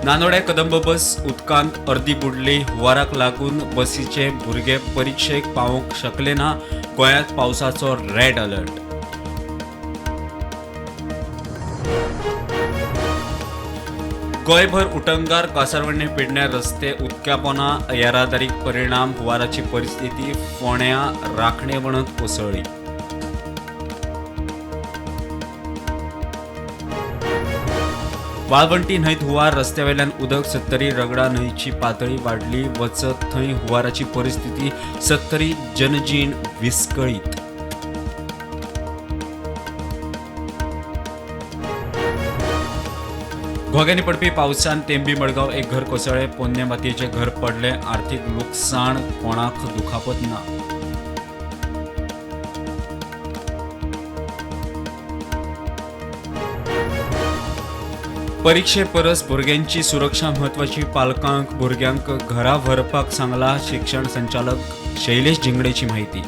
नानोड्या कदंब बस उदकांत अर्दी बुडली. हुंवाराक लागून बसीचे भुरगे परिक्षेक पावोवंक शकले ना. गोंयांत पावसाचो रेड अलर्ट. गोंयभर उटंगार, कासारवर्णे, पेडण्यां रस्ते उदकापोना, येरादारीक परिणाम. हुंवाराची परिस्थिती. फोंड्यां राखणे वणत कोसळ्ळी. वाळवंटी न्हंयत हुंवार, रस्त्यावेल्यान उदक. सत्तरी रगडा न्हंयची पातळी वाडली. वचत थंय हुंवाराची परिस्थिती. सत्तरी जनजीण विस्कळीत. घोग्यांनी पडपी पावसान तेंबी मडगांव एक घर कोसळ्ळें. पोन्ने मातयेचें घर पडलें. आर्थीक लुकसाण, कोणाक दुखापत ना. परिक्षे परस भुरग्यांची सुरक्षा म्हत्वाची. पालकांक भुरग्यांक घरा व्हरपाक सांगला. शिक्षण संचालक शैलेश झिंगडेची माहिती.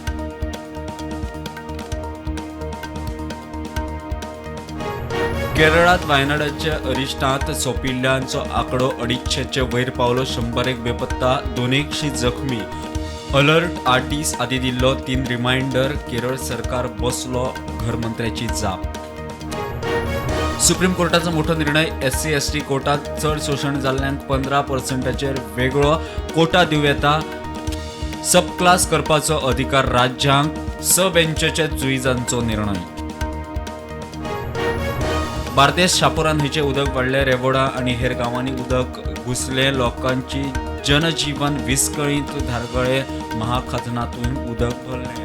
केरळात वायनाडाच्या अरिश्टांत सोंपिल्ल्यांचो आंकडो 250चे वयर पावलो. 101 बेपत्ता, 200 जखमी. अलर्ट 8 दीस आदीं दिल्लो, 3 रिमायंडर. केरळ सरकार बसलो, घरमंत्र्याची जाप. सुप्रीम कोर्टाचो मोठो निर्णय. एससी एसटी कोटात चड शोशण जाल्ल्यांक 15%चेर वेगळो कोटा दिवं येता. सब क्लास करपाचो अधिकार राज्यांक. स बेंचच्या जुईजांचो निर्णय. बार्देस शापोरा न्हंयचें उदक वाडलें. रेवोडा आनी हेर गांवांनी उदक घुसलें. लोकांची जनजीवन विस्कळीत. धारगळे महाखाजनातून उदक भरलें.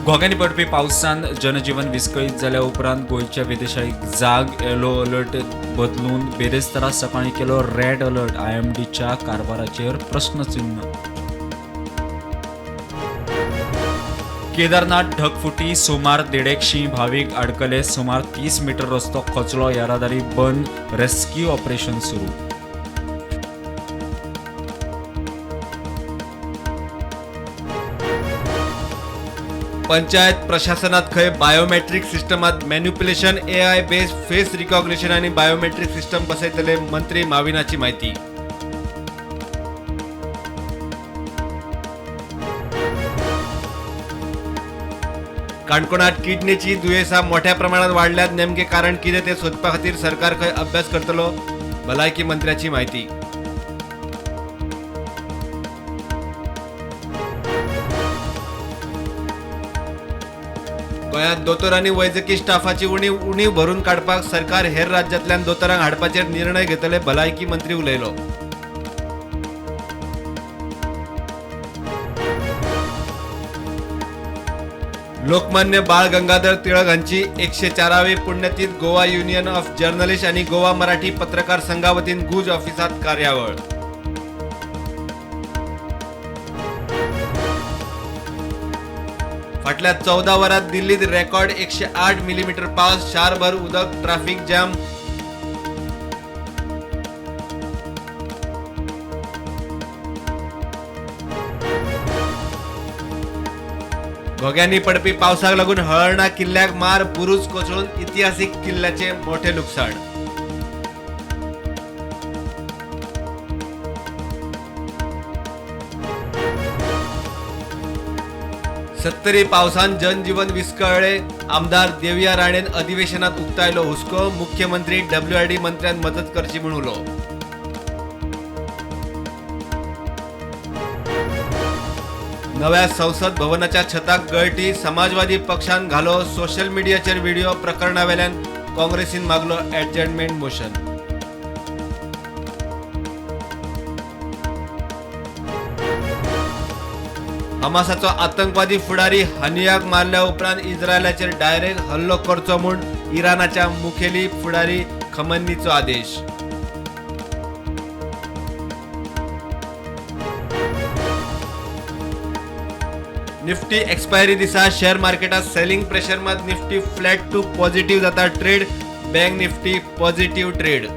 घोग्यांनी पडपी पावसान जनजीवन विस्कळीत जाल्या उपरांत गोंयच्या वेधशाळेक जाग. येलो अलर्ट बदलून बिरेस्तारा सकाळीं केलो रेड अलर्ट. आयएमडीच्या कारभाराचेर प्रस्नचिन्न. केदारनाथ ढगफुटी, सुमार 150 भावीक आडकले. सुमार 30 मीटर रस्तो खचलो. येरादारी बंद, रेस्क्यू ऑपरेशन सुरू. पंचायत प्रशासनात खंय बायोमेट्रीक सिस्टमात manipulation, AI based face recognition आणि बायोमेट्रीक सिस्टम बसयतले, मंत्री माविनाची माहिती. काणकोणात किडनीची दुयेंसां मोठ्या प्रमाणात वाडल्यात, नेमके कारण कितें तें सोदपा खातीर सरकार खंय अभ्यास करतलो, भलायकी मंत्र्याची माहिती. गोंयांत दोतोर आनी वैजकी स्टाफाची उणीव उणीव भरून काडपाक सरकार हेर राज्यांतल्यान दोतोरांक हाडपाचेर निर्णय घेतले, भलायकी मंत्री उलयलो. लोकमान्य बाळ गंगाधर टिळक हांची 104वी पुण्यतीथ, गोवा युनियन ऑफ जर्नलिस्ट आनी गोवा मराठी पत्रकार संघा वतीन गुज ऑफिसात कार्यावळ. फाटल्या 14 वरांत दिल्लीत रेकॉर्ड 108 मिलीमीटर पावस, शारभर उदक, ट्राफिक जाम. घोग्यांनी पडपी पावसाक लागून हळर्णा किल्ल्याक मार, बुरूज कोसळून इतिहासीक किल्ल्याचे मोठे लुकसाण. सत्तरी पावसान जनजीवन विस्कळ्ळे, आमदार देविया राणेन अधिवेशनात उक्तायलो हुस्को, मुख्यमंत्री डब्ल्यूआरडी मंत्र्यान मदत करची म्हूण उलो. नव्या संसद भवनाच्या छताक गळटी, समाजवादी पक्षान घालो सोशल मिडियाचेर व्हिडिओ, प्रकरणावेल्यान काँग्रेसीन मागलो ॲडजर्नमेंट मोशन. हमासाचो आतंकवादी फुडारी हनियाक मारल्या उपरांत इस्रायलाचेर डायरेक्ट हल्लो करचो म्हूण इराणाच्या मुखेली फुडारी खमन्नीचो आदेश. निफ्टी एक्सपायरी दिसा शेअर मार्केटात सेलिंग प्रेशर मात निफ्टी फ्लॅट टू पॉझिटिव्ह जाता trade, bank Nifty positive trade.